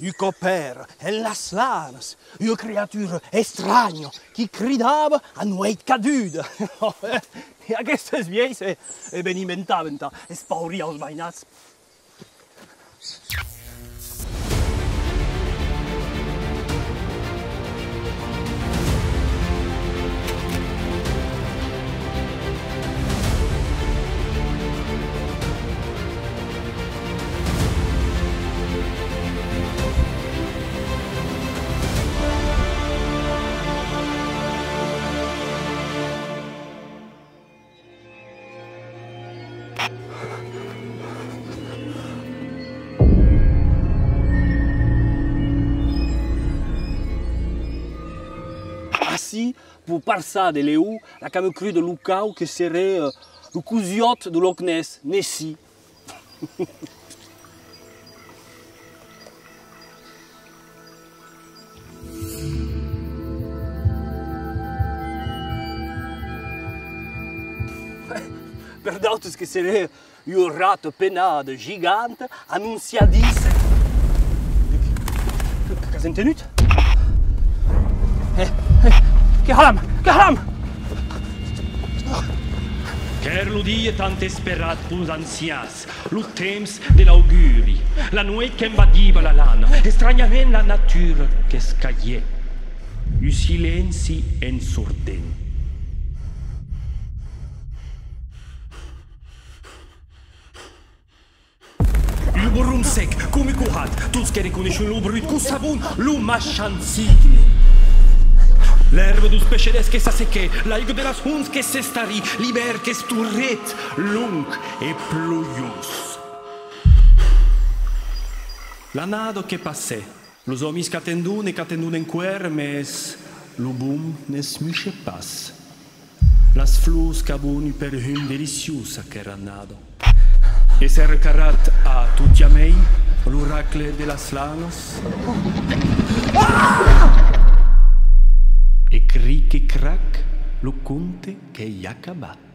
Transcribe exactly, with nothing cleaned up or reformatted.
Un còp èra en las lanas ua creatura estranha qui cridava a nueit caduda. E aquestes vielhs, e, e ben inventavan tà espaurir aus mainats. Ací, per parçar de lèu, la cama cruda locau que seré, eh, lo cosiòt de Loch Ness, Nessie. Per d'autres que seré ua rata penada giganta anonciadissa. Qu'as entenut? Eh, eh, que halam? Que halam? Qu'èra lo dia tant esperat peus ancians, lo temps de l'auguri, la nueit qu'embadiva la lana, estranhament la natura qu'escalhè, un silenci ensordent. Un brum sec, com un cohat, tots que reconeishon lo brut, qu'o sabon, lo maishant signe. L'èrba deus pechelets que s'assequè, l'aiga de las hons que s'estarí, l'ivèrn qu'estorrèt, long e plojós. L'annada que passè, los òmis qu'atendon e qu'atendon enqüèra, mès lo bum ne's muishè pas. Las flors qu'avon un perfum deliciós aquera annada. E s'èra carrat a toti amei l'oracle de las lanas. E cric e crac, lo conte qu'ei acabat.